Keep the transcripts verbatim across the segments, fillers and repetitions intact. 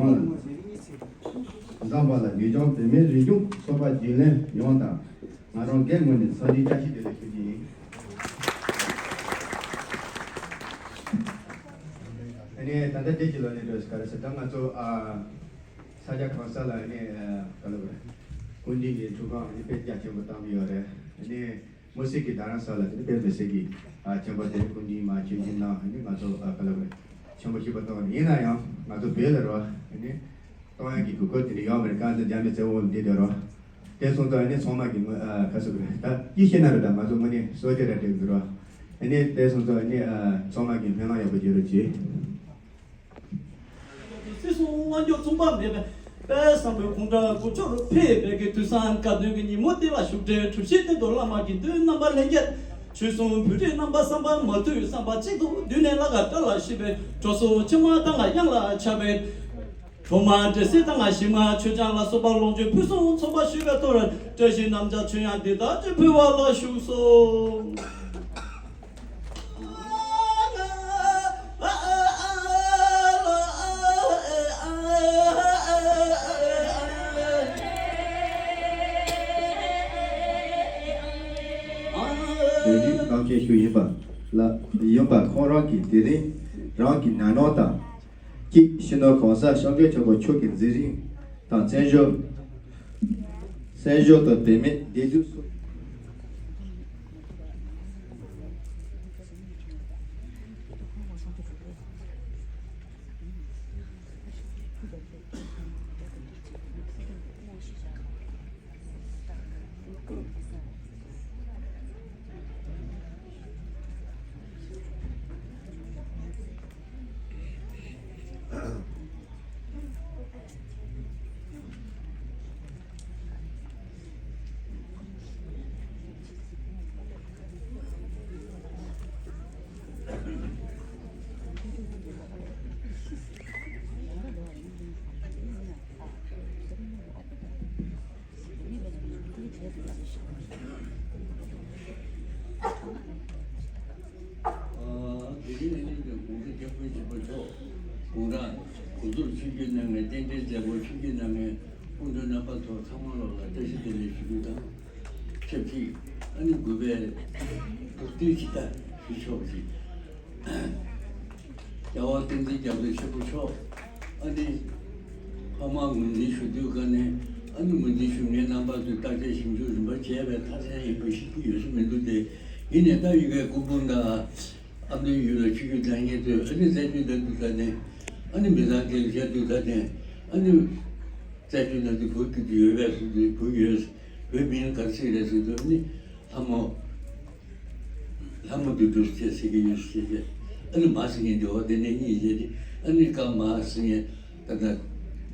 ལ་འཛོམས་པ་ལ་ཡུལ་ལྗོངས་བོད་མིའི་རིག་གཞུང་ཚོགས་པ་རྒྱུན་ལས་ཡོངས་དང་། ང་རང་སྒེར་ངོས་ནས་འཚམས་འདྲིའི་བཀྲ་ཤིས་བདེ་ལེགས་ཞུ་རྒྱུ་ཡིན། ཨ་ནི་ད་ལྟ་དེ་གི་ལོ་ནས་འགྲོ་ག་རེ་ཟེར་ད་ང་ཚོ་ཨ་ས་ཆ་གང་ས་ལ་ཨ་ནི་ཨ་ག་ལ་བར་སྐུ་མདུན་གྱི་ཐུགས་ཁང་ཨ་ནི་དཔེ་རྒྱ་ཆེན་པོ་བཏང་གི་ཡོད་རེད། ཨ་ནི་མི་སེར་གྱི་རྡ་རམ་ས་ལ་དེ་ནི་དཔེ་མི་སྲིད་ཀྱི་ཨ་ཆེན་པོ་དེ་སྐུ་མདུན་མ་ཆོས་མདུན་གནང་ཨ་ནི་ང་ཚོ་ཨ་ག་ལ་བར་ཆེན་པོ་ཞིག་པ་བཏང་བ་ཡིན་ན་ཡང་ང་ཚོ་བོད་ལ་རོ་ཨ་ནི། གཏོང་ཡག་གི་གོ་སྐབས་དེ་འདྲ་ཡོད་མ་རེད། གང་ལྟར་རྒྱ་མི་བཙན་བོ་འདི་འདྲ་རོ། དེ་སོང་ཙང་ཨ་ནི་ཚང་མ་གི་ངོ་ཨ་ཁ་སུ་གི་ད་ཅི་ཤེས་ན་རེད། ད་ང་ཚོ་དངོས་གནས་སོ་ཅི་ར་དྲན་གི་རོ། ཨ་ནི་དེ་སོང་ཙང་ཨ་ནི་ཨ་ཚང་མ་གི་སྨོན་ལམ་ཡག་པོ་བརྗོད་རོགས་གྱིས། སྲིད་གསུམ་དབང་སྒྱུར་མཚུངས་པ་མེད་པའི་དཔལ་བཟང་པོའི་དགུང་གྲངས་དགུ་བཅུར་ཕེབས་པའི་གི་དུས་བཟང་དགའ་སྟོན་གྱི་ཉིན་མོ་འདི་ལ་བཞུགས་གྲལ་གྲུབ་ཆེན་སྟེང་དུ་བླ་མ་དགེ་འདུན་རྣམ་པ་ལྷན་རྒྱས། ཆོས་སྲུང་བོད་རིགས་རྣམ་པ་བསམ་པ་མ་དུལ་བསམ་པ་གཅིག་ཏུ་བསྡུས་ནས་བླ་ག་བཀྲ་ལ་ཤིས་པའི་གྲོགས་སུ་ཕྱི་མ་ད་ང་གཡང་ལ་ཆགས་པའི། གྲོགས་མ་འདྲེ་སྲིད་དང་ཞི་མ་མཆོད་ཆང་ལ་སོགས་པ་ལོངས་སྤྱོད་ཕུན་སུམ་ཚོགས་པ་ཞུས་པའི་ཐོག་བཀྲ་ཤིས་རྣམ་བྱང་མཆོད་ཡང་འདི་ལྟར་ཅིག་ཕུལ་བ་ལ་བཞུགས་སོ། བོད་རིགས་རང་སྐྱོང་ཞུ་ཡིན་པ་ལ་ཡིན་པ་ཁོང་རང་གིས་དེ་རིང་རང་གི་ནང་ནོར་དང་། གཅིག་སྤྱི་ནོར་གོང་ས་སྐྱབས་མགོན་ཆེན་པོ་མཆོག་གི་མཛད་རིམ་དང་བཙན་བྱོལ། བཙན་བྱོལ་དུ་བོད་མིའི་བདེ་སྡུག་སོགས། དེ་རིང་ཨ་ནི་དགོངས་དག་སྐྱབས་མགོན་ཆེན་པོ་མཆོག་དགུང་གྲངས་དགུ་བཅུར་ཆིབས་བསྒྱུར་གནང་མཁན་རྟེན་འབྲེལ་མཛད་སྒོར་ཆིབས་བསྒྱུར་གནང་མཁན་སྐུ་མགྲོན་རྣམ་པ་ཚོ་ཚང་མ་ལོག་ལ་བཀྲ་ཤིས་བདེ་ལེགས་ཞུ་རྒྱུ་དང་ཆབས་ཅིག་ཨ་ནི་གུས་པས་ཐུགས་བསྟོད་ཅིག་ད་ཞུ་ཆོག་ཅིག་རྒྱལ་བ་བསྟན་འཛིན་རྒྱ་མཚོ་ཆེན་པོ་མཆོག་ཨ་ནི་ཕ་མ་ངོས་འཛིན་ཞུ་དུས་ག་ནས་ཨ་ནི་ངོས་འཛིན་ཞུ་མཁན་རྣམ་པ་ཚོས་བརྟག་དཔྱད་ཞིབ་འཇུག་རིམ་པ་བྱས་པའི་མཐའ་ཚད་ཡིན་པ་ཤེས་ཀྱི་ཡོད་ས་མི་འདུག་སྟེ། ཡིན་ནའི་ད་ཡུལ་སྐད་སྐུ་ཕུང་དང་ཨ་མདོའི་ཡུལ་ལ་ཆིབས་བསྒྱུར་གནང་མཁན་ཚོས་ཨ་ནི་རྩད་གཅོད་གནང་དུས་ག་ནས་ཨ་ནི་མི་ཚང་དེ་ལ་བཤད་དུས་ག་ནས་ཨ་ནི་རྩད་གཅོད་གནང་དུས་བོད་ཀྱི་ཡོད་པས་སུ་དུས་བོད་ཡོད་བོད་མིང་ག་རེ་ཟེར་རེད་ཟེར་དུས་ཨ་ནི་ལྷ་མོ། ལྷ་མོ་དུད་འགྲོ་ཅེས་ཟེར་གྱི་ཡོད་ཟེར་ཏེ། ཨ་ནི་མ་ཟེར་མཁན་དེ་འོ་དེ་ནས་གཉིས་བྱས་ཏེ། ཨ་ནི་ཀ་མ་ཟེར་མཁན་ད་ལྟ་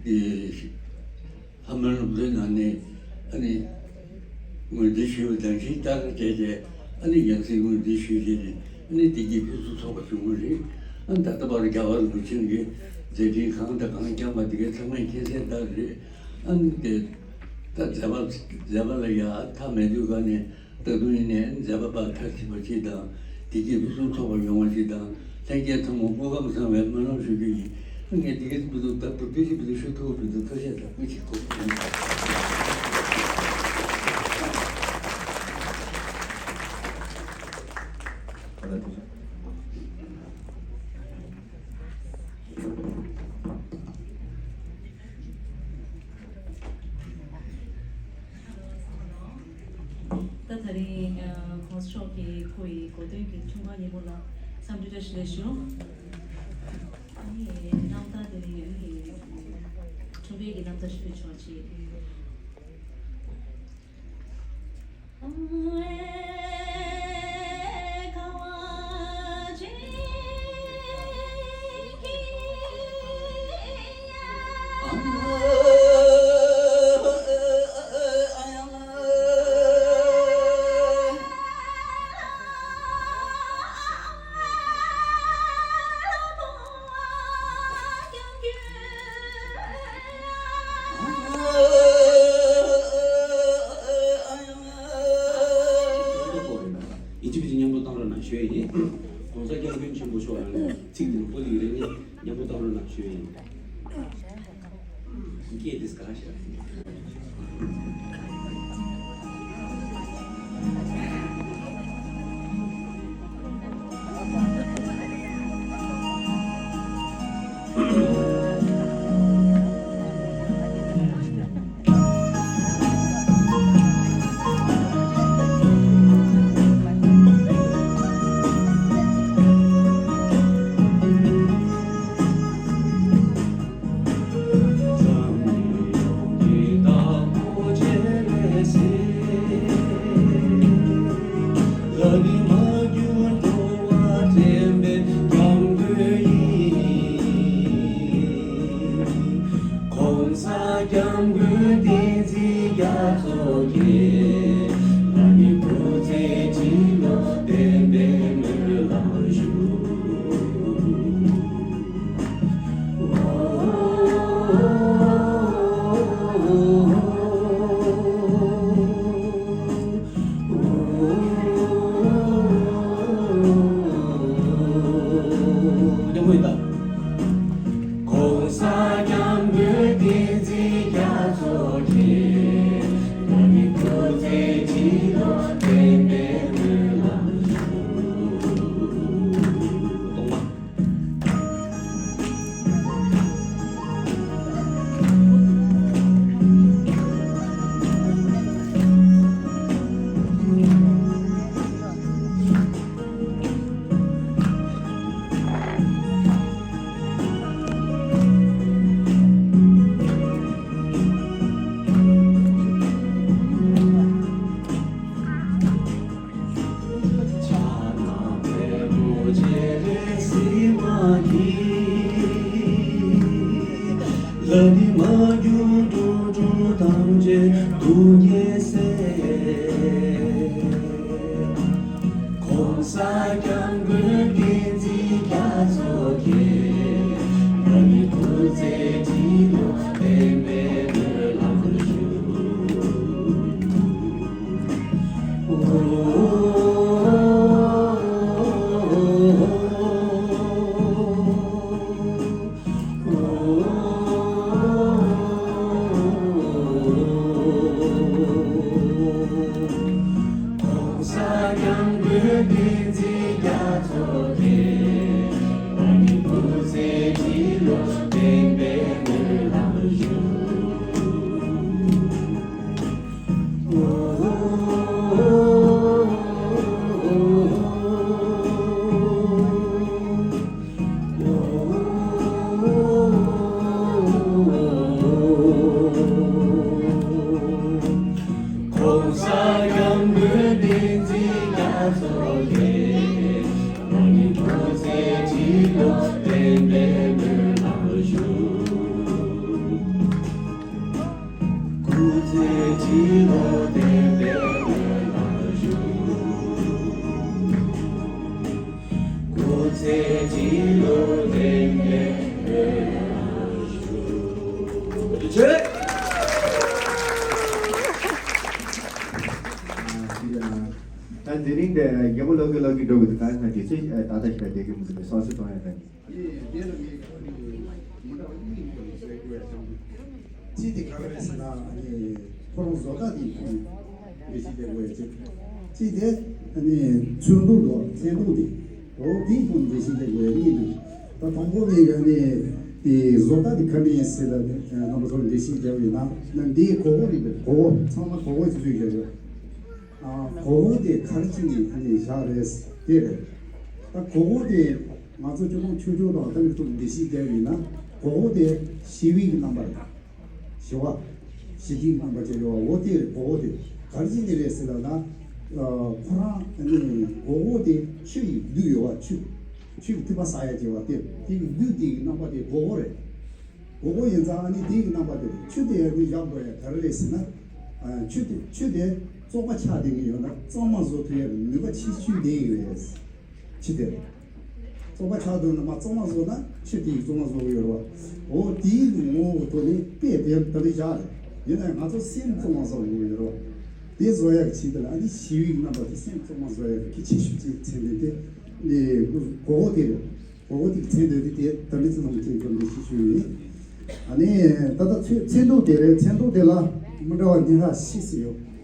དེ་ལྷ་མོའི་སློབ་གྲྭའི་ནང་ནས་ཨ་ནི་ངོས་འཛིན་ཞུས་པ་དང་ཅིག་ལྟར་བྱས་ཏེ། ཨ་ནི་ཡང་སྲིད་ངོས་འཛིན་ཞུས་བྱས་ཏེ། ཨ་ནི་བདེ་སྐྱིད་ཕུན་སུམ་ཚོགས་པ་བྱུང་བ་རེད། ཨ་ནི་ད་ལྟ་བར་རྒྱལ་བ་རིན་པོ་ཆེ་གི་མཛད་འཕྲིན་གང་དང་གང་བསྐྱངས་པ་དེ་གའི་ཚང་མས་མཁྱེན་གསལ་ལྟར་རེད། ཨ་ནི་དེ་ད་མཛད་པ་མཛད་པ་ལ་ཡ་མཐའ་མེད་དུས་ག་ནས། ད་དུང་ཡིན་ནའི་མཛད་པ་མཐར་ཕྱིན་པ་ཅིག་དང་བདེ་སྐྱིད་ཕུན་སུམ་ཚོགས་པ་ཡོང་བ་ཅིག་དང་ལྷན་རྒྱས་ཚང་མ་སྨོན་ཁམས་བཟང་བའི་སྨོན་ལམ་ཞུ་རྒྱུ་ཡིན། ངས་འདི་གའི་མི་འདུག་ད་བུ་བུ་ཞིག་མི་འདུག་ཤོད་ཐུབ་མི་འདུག་ཐུགས་རྗེ་ཆེ། ཐུགས་རྗེ་ཆེ། ད་ད་རིང་ཨ་༸གོང་ས་མཆོག་གིས་ཁོ་ཡི་གོ་སྟོན་གྱི་འཁྲུངས་སྐར་ཉིན་མོ་ལ་འཚམས་འདྲི་བཀྲ་ཤིས་བདེ་ལེགས་ཞུ། ཨ་ནི་རྣམ་ཐར་དེ་ནི་ཨ་ནི་འཁྲུངས་སྐར་གྱི་རྣམ་ཐར་ཞུ་ཆོག་ཅིག་སྐད་འདི་ག་རེ་ཞིག་རེད། གོང་ས་སྐྱབས་མགོན་བསྟན་འཛིན་རྒྱ་མཚོ་མཁྱེན། ང་ནི་སྐུ་ཚེ་ཁྲི་ལོ་བརྟན་པའི་སྨོན་ལམ་ཞུ། གོང་ས་སྐྱབས་མགོན་བསྟན་འཛིན་རྒྱ་མཚོ་མཁྱེན། ང་ནི་སྐུ་ཚེ་ཁྲི་ལོ་བརྟན་པའི་སྨོན་ལམ་ཞུ། གཏོང་མ། ལ་ནི་མ་གྱུར་འགྲོ་དྲུག་ཐམས་ཅད་སྡུག་བསྔལ་སེལ། གོང་ས་སྐྱབས་མགོན་བསྟན་འཛིན་རྒྱ་མཚོ་མཁྱེན། ང་ནི་སྐུ་ཚེ་ཁྲི་ལོ་བརྟན་པའི་སྨོན་ལམ་ཞུ། གོང་ས་སྐྱབས་མགོན་བསྟན་འཛིན་རྒྱ་མཚོ་མཁྱེན། ང་ནི་སྐུ་ཚེ་ཁྲི་ལོ་བརྟན་པའི་སྨོན་ལམ་ཞུ། གོང་ས་སྐྱབས་མགོན་བསྟན་འཛིན་རྒྱ་མཚོ་ལས། ང་ནི་སྐུ་ཚེ་ཁྲི་ལོ་བརྟན་པའི་སྨོན་ལམ་ཞུ། སྐུ་ཚེ་ཁྲི་ལོ་བརྟན་པའི་སྨོན་ལམ་ཞུ། སྐུ་ཚེ་ཁྲི་ལོ་བརྟན་པའི་སྨོན་ལམ་ཞུ། ཐུགས་རྗེ་ཆེ། ད་དེ་རིང་དེ་རྒྱལ་པོ་ལོ་གི་ལོ་གི་འགྲོ་གི་འདུག་ད་ང་དུས་ཚོད་ད་ལྟ་ཞིག་ལ་བསྡད་ཀྱི་མི་འདུག་གསར་ཤོག་གཏོང་ཡ་ད་ནི། ཅི་དེ་ག་རེ་རེད་ཟེར་ན་ཁོ་རང་བཟོ་ལྟ་དེ་ཁོ་ནས་འགྲེལ་བཤད་རྒྱག་དགོས་ཡ་ཅིག་ཅི་དེ་ཚོན་མདོག་དང་ཚོན་མདོག་དེ་འོ་དེ་ཁོ་འགྲེལ་བཤད་རྒྱག་དགོས་ཡ་གཉིས་འདུག་ད་དང་པོ་ནས་ཀ་ནས་དེ་བཟོ་ལྟ་དེ་ག་ནས་ཟེར་ལ་རྣམ་པ་ཚོར་འགྲེལ་བཤད་རྒྱག་ཡོད་ན་ན་འདིའི་གོ་གོ་རེད་པས། གོ་གོ་ཚང་མ་གོ་གོ་ཅིག་བཟོས་བཞག་ཡོད། གོ་གོ་དེ་ག་རེ་བྱས་ནས་ཁ་ནས་བཞག་རེད་དེ་རེད། ད་གོ་གོ་དེ་ང་ཚོ་སྤྱི་ནོར་ཆོས་སྐྱོང་དང་ལྟ་བའི་ཐོག་འགྲེལ་བཤད་བརྒྱབ་ཡིན་ན་གོ་གོ་དེ་ཞི་བའི་རྣམ་པ་རེད། ཞི་བ། ཞི་བདེའི་རྣམ་པ་ཅན་ཡོད་པ་འོ་དེ་རེད། གོ་གོ་དེ་ག་རེ་བྱས་ནས་རེད་ཟེར་ལབ་ན། ཁོ་རང་ནི་གོ་གོ་དེ་ཆུ་ཡི་རྡུལ་ཡོད་པ་ཆུ། ཆུ་ཡི་ཐིགས་པ་བསགས་ཡ་བྱེད་པ་དེ་དེ་གི་རྡུལ་དེ་གི་རྣམ་པ་དེ་གོ་གོ་རེད། གོ་གོ་ཡིན་ཙང་ཨ་ནི་དེ་གི་རྣམ་པ་དེ་རེད། ཆུ་དེ་ཡང་ནི་བཞག་དགོས་ཡ་ག་རེ་རེད་ཟེར་ན། ཆུ་དེ་ཆུ་དེ་བཙོག་པ་ཆགས་བསྡད་ཀྱི་ཡོད་ན་གཙང་མ་བཟོ་ཐུབ་ཡ་གི་ནུས་པ་ཆེ་ཤོས་དེ་ཡིན་རེད། ཆུ་དེ་རེད། བཙོག་པ་ཆགས་འདུག་ན་མ་གཙང་མ་བཟོ་ན་ཆུ་དེ་ཡི་གཙང་མ་བཟོ་གི་ཡོད་རེད་བ། འོ་དེའི་ངོ་བོ་ཐོག་ནས་དཔེ་དེ་ད་རེས་བཞག་རེད། ཡིན་ན་ང་ཚོ་སེམས་གཙང་མ་བཟོ་དགོས་ཀྱི་ཡོད་རེད་བ། དེ་བཟོ་ཡ་གི་ཆེད་དུ་ལ་ཨ་ནི་ཞི་བའི་རྣམ་པ་དེ་སེམས་གཙང་མ་བཟོ་ཡ་གི་གལ་ཆེ་ཤོས་ཀྱི་མཚན་ལྡན་དེ་ནི་གོ་གོ་དེ་རེད། གོ་བོ་དེ་ཚེ་འདོད་དེ་དེ་ད་ནི་ཚེ་ནང་ཅན་གྱི་འདི་ཤི་ཤུ་ཡིན། ཨ་ནི་ད་ལྟ་ཚེ་ཚེ་འདུག་དེ་རེད། ཚེ་འདུག་དེ་ལ་མི་འདྲ་བ་ཉི་ཤུ་ཤས་ཤིག་ཡོད།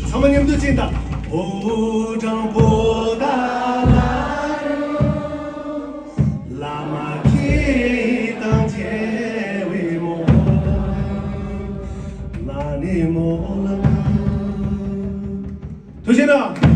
ཚང་མ་མཉམ་དུ་ཅིག་དང་། ཕོ་བྲང་པོ་ཏཱ་ལ། བླ་མ་ཁྱེད་དང་མཇལ་བའི་སྨོན་ལམ། བླ་མའི་སྨོན་ལམ། ཐུགས་རྗེ་གནང་།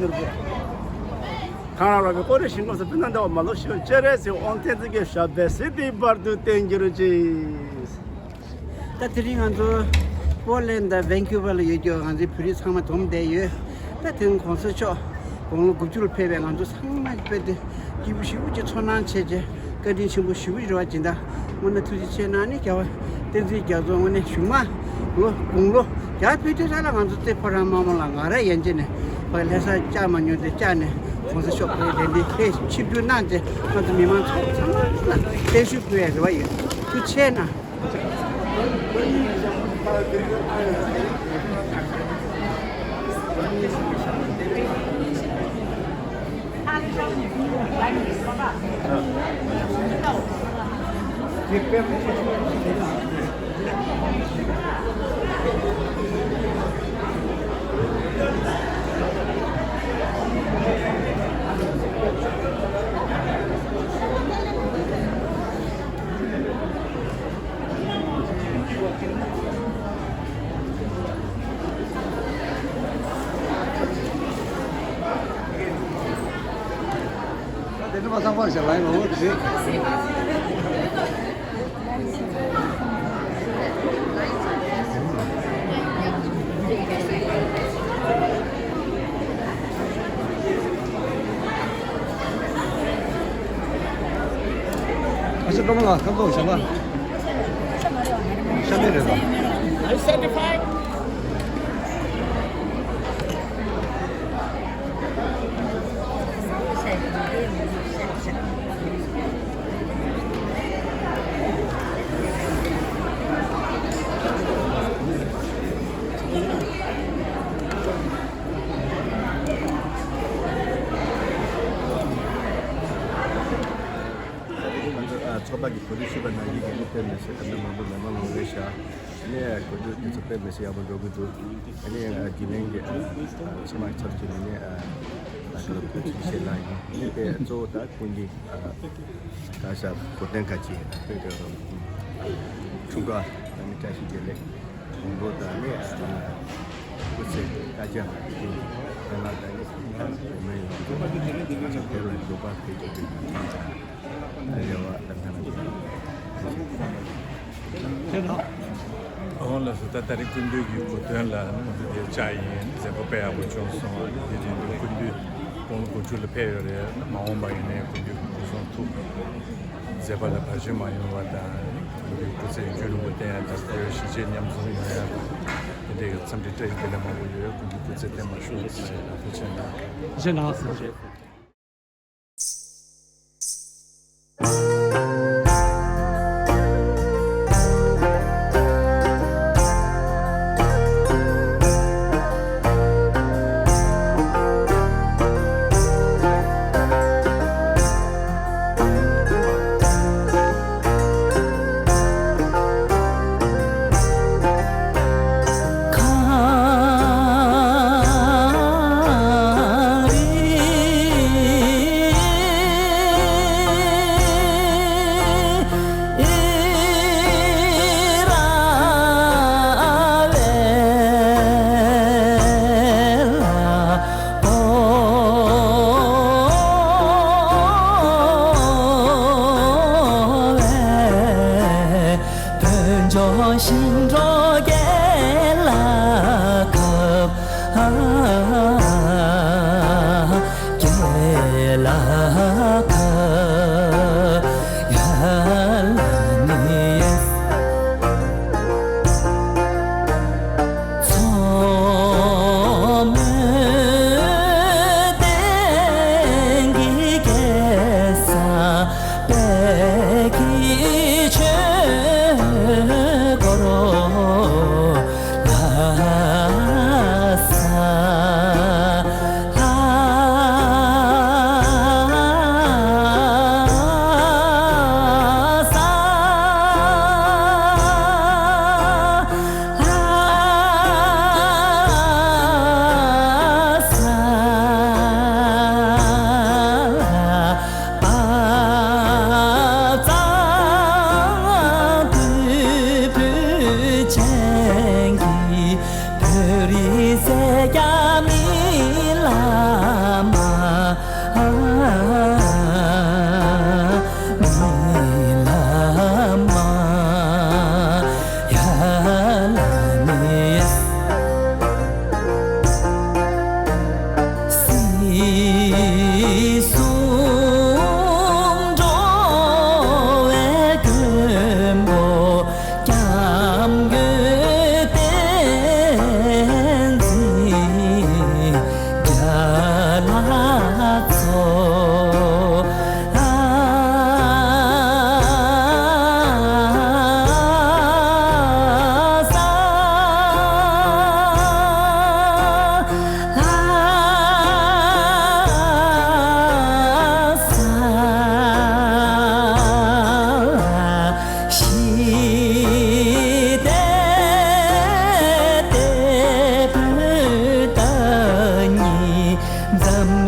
ནོར་བུ། གང་ར་ར་བའི་ཀོ་རེ་ཤིང་ཀོ་སུ་པི་ན་འདའ་བ་མ་ལོ་ཤོ་ཅེ་རེ་སི་ཨོན་ཐེན་ཙི་གེ་ཤ་བེ་སི་ཏི་བར་དུ་བརྟན་གྱུར་ཅིག་ད་དེ་རིང་ང་ཚོ་པོ་ལན་དང་ཝན་ཀུ་ཝར་ལ་ཡོད་རྒྱུ་ང་ཚོའི་བོད་རིགས་ཚང་མ་འཛོམས་བསྡད་ཡོད། ད་དེ་རིང་གོང་ས་མཆོག་དགུང་ལོ་དགུ་བཅུ་ལ་ཕེབས་པའི་ང་ཚོ་ཚང་མ་དཔེ་དེ་སྐྱིད་པོ་ཞེ་པོ་ཅིག་ཚོར་སྣང་བྱས་རྗེས་བཀའ་དྲིན་ཆེན་པོ་ཞེ་པོ་རེད་བ། སྦྱིན་བདག་དངོས་གནས་ཐུགས་རྗེ་ཆེ་གནང་ནས། རྒྱལ་བ་བསྟན་འཛིན་རྒྱ་མཚོ་དངོས་གནས་གཞུག་མ་ལོ་དགུང་ལོ་བརྒྱ་ཕེབས་དུས་ཙམ་ལ་ང་ཚོ་རྩེ་ཕོ་བྲང་དམར་མོ་ལ་ང་རང་ཡན་ཆད་ནས་ཕར་ལྷ་ས་བཅར་མ་མྱོང་དེ་བཅར་ནས་གོང་ས་མཆོག་ཕར་གདན་འདྲེན་ཕེབས་ཆིབས་བསྒྱུར་གནང་སྟེ་ང་ཚོ་མི་མང་ཚོ་ཚང་མ་ལ་བརྟན་བཞུགས་ཕུལ་ཡ་རེ་བ་ཡོད། ཐུགས་རྗེ་ཆེ་གནང་། དེ་ནི་མ་ཚང་པར་བྱ་ལ་ཡིན་ལོ་དེ། ཨ་ཅག་ཀརྨ་ལགས་ཁ་བཏོག་བྱས་ན། ཤ་མེད་རེད་པ། Are you satisfied? ང་ཚོ་ཚོགས་པ་གི་གོ་སྒྲིག་ཞུས་པ་ནང་བཞིན་གྱི་དཔེ་མི་སྲིད་ཁ་ན་མང་པོ་མི་མང་ལོང་རེད་ཤག་ནས་གོ་སྒྲིག་དེ་ཚོ་དཔེ་མི་སྲིད་ཡག་པོ་འགྲོ་གི་འདུག་ཨ་ནི་རྒྱུན་ལྡན་གྱི་ཚང་མ་ཚབ་ཀྱི་ནས་ནས་ད་ལོ་གོ་སྒྲིག་བྱེད་ལ་ཡིན་ནས་དཔེ་གཙོ་བོ་ད་ཀུན་གྱི་ད་ཤ་གོ་སྟོན་ཁ་ཅིག་དཔེ་གི་འཁྲུངས་སྐར་ཨ་ནི་བཀྲ་ཤིས་བདེ་ལེགས་དགོང་དྲོ་ད་ནས་སྐུ་ཚེ་བསྐལ་བརྒྱར་བརྟན་ལ་ད་ནས་བོད་མི་ཡོངས་ཚོ་ད་ཆ་བོད་ལ་འབྱོར་པ་ཕེབས་རྒྱུ་དེ་ཡིན་ཙང་། རེ་བ་ལ་ཐ་ན་ཁྱེད་ན། ཨོ་ལགས་སོ། ད་ད་རེས་སྐུ་མདུན་གྱི་གོ་སྟོན་ལ་ང་ཚོ་དེ་བཅར་ཡིན། མཛད་སྒོ་དཔེ་ཡག་པོ་བྱུང་སོང་། དེ་རྗེས་འདུག་སྐུ་མདུན་དགུང་ལོ་དགུ་བཅུ་ལ་ཕེབས་ཡོད་རེད། མ་འོངས་པ་ཡིན་ནའི་སྐུ་མདུན་སྐུ་གསུང་ཐུགས་མཛད་པ་ལ་བར་ཆད་མ་ཡོང་བ་དང་། སྐུ་མདུན་སྐུ་ཚེ་མཇུག་རིང་པོ་བརྟན་ཡ་དང་། སྐུ་ཡོད་གཞིས་བྱེས་མཉམ་འཛོམས་ཡོང་ཡ་དང་། དེ་འདྲའི་འཚམས་འདྲི་བཀྲ་ཤིས་བདེ་ལེགས་མང་པོ་ཡོད། སྐུ་མདུན་སྐུ་ཚེ་བརྟན་པར་ཤོག་ཅེས་ཐུགས་རྗེ་གནང་། ཐུགས་རྗེ་གནང་།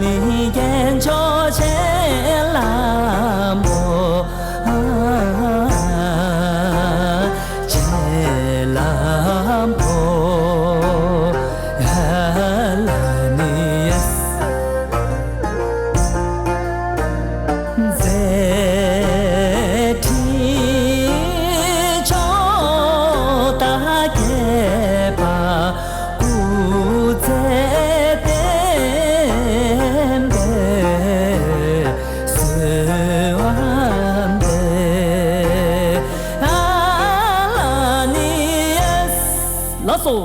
ནི་རྒྱལ་མཆོག་ཆེ་ལ་མོ། ཆེ་ལ་མོ། ཧ་ལ་ནི་ཡེས། མཛད་འཕྲིན་མཆོག་དང་བཅས་པ། སྐུ་ཚེ་བརྟན་པའི་གསོལ་བ་འདེབས། ཨ་ལ་ནི་ཡེས། ལགས་སོ།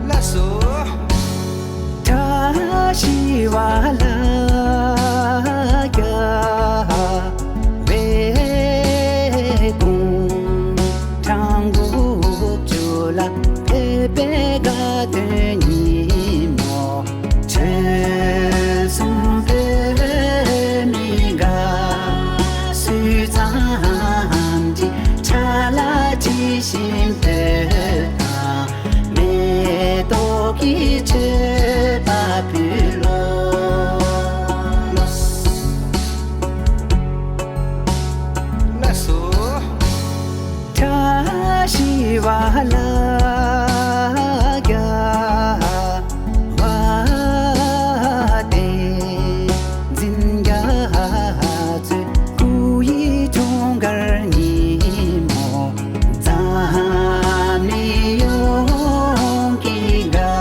ལགས་སོ། བཀྲ་ཤིས་པ་ལ་རྒྱལ་བའི་དགུང་གྲངས་དགུ་བཅུ་ལ་ཕེབས་པའི་དགའ་སྟོན་ཉིན་མོ། ཆོལ་གསུམ་བོད་མི་དགའ་བསུ་འཚམས་འདྲི། ཕྱག་ལ་ཇི་བཞིན་བོད་དང་མེ་ཏོག་གི་མཆོད་པ་ཕུལ་ལོ། ལགས་སོ། བཀྲ་ཤིས་པ་ལ་རྒྱལ་བ་བསྟན་འཛིན་རྒྱ་མཚོའི་སྐུ་ཡི་འཁྲུངས་སྐར་ཉིན་མོ། འཛམ་གླིང་ཡོངས་ཀྱི་དགའ་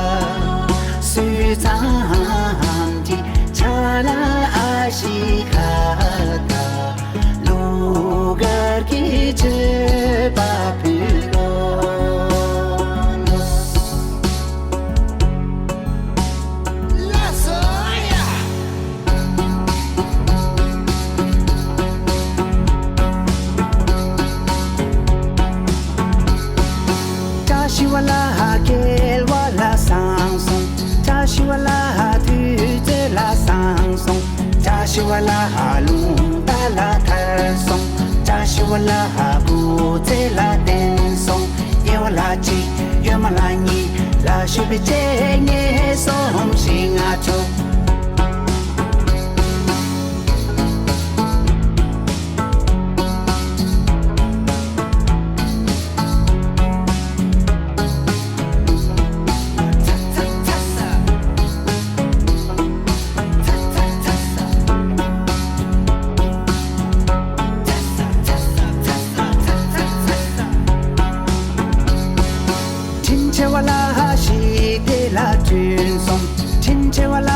བསུ་འཚམས་འདྲི། ཕྱག་ལ་ཨ་ཤི་ཁ་དང་གླུ་གར་གྱི་མཆོད་པ་ཕུལ་ལོ། ལགས་སོ་ཡ། བཀྲ་ཤིས་པ་ལ་རྒྱལ་བ་ལ་བཟང་སོང་། བཀྲ་ཤིས་པ་ལ་དུས་ཚོད་ལ་བཟང་སོང་། བཀྲ་ཤིས་པ་ལ་རླུང་རྟ་ལ་ཐར་སོང་། བཀྲ་ཤིས་པ་ལ་སྐུ་ཚེ་ལ་བརྟན་སོང་། ཡེ་བ་ལ་གཅིག་ཡོད་མ་ལ་གཉིས། ལ་ཤུ་པའི་ཆེ་ངེ་སོང་ཞིང་ང་ཚོ། དྲིན་ཆེ་བ་ལ་ཞི་བདེ་ལ་བསྐྲུན་སོང་། དྲིན་ཆེ་བ་ལ་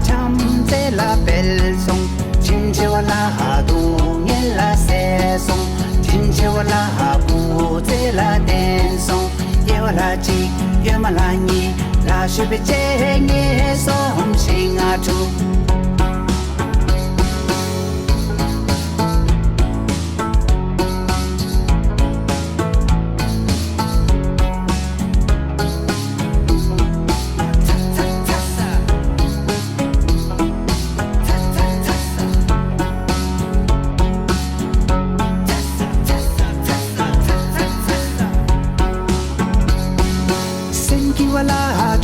བྱམས་བརྩེ་ལ་སྤེལ་སོང་། དྲིན་ཆེ་བ་ལ་སྡུག་བསྔལ་ལ་བསལ་སོང་། དྲིན་ཆེ་བ་ལ་སྐུ་ཚེ་ལ་བརྟན་སོང་། ཡེ་བ་ལ་གཅིག་ཡོད་མ་ལ་གཉིས། ལ་ཤུ་པའི་ཆེ་ངེ་སོང་ཞིང་ང་ཕྲུག་སེམས་སྐྱིད་པ་ལ་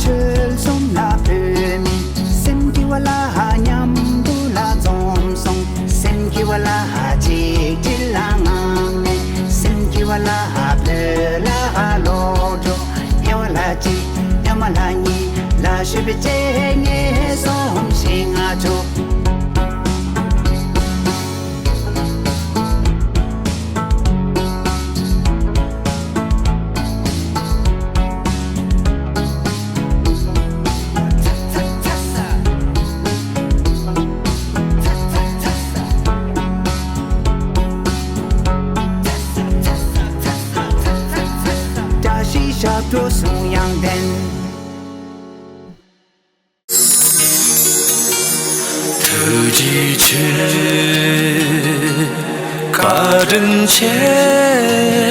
ཆོལ་གསུམ་ལ་བོད་མི། སེམས་སྐྱིད་པ་ལ་མཉམ་དུ་ལ་འཛོམས་སོང་། སེམས་སྐྱིད་པ་ལ་གཅིག་སྒྲིལ་ལ་ངང་ནས། སེམས་སྐྱིད་པ་ལ་བོད་ལ་ལོག་འགྲོ། ཡེ་བ་ལ་གཅིག་ཡོད་མ་ལ་གཉིས། ལ་ཤུ་པའི་ཆེ་ངེ་སོང་ཞིང་ང་ ཐུགས་རྗེ་ཆེ། བཀའ་དྲིན་ཆེ།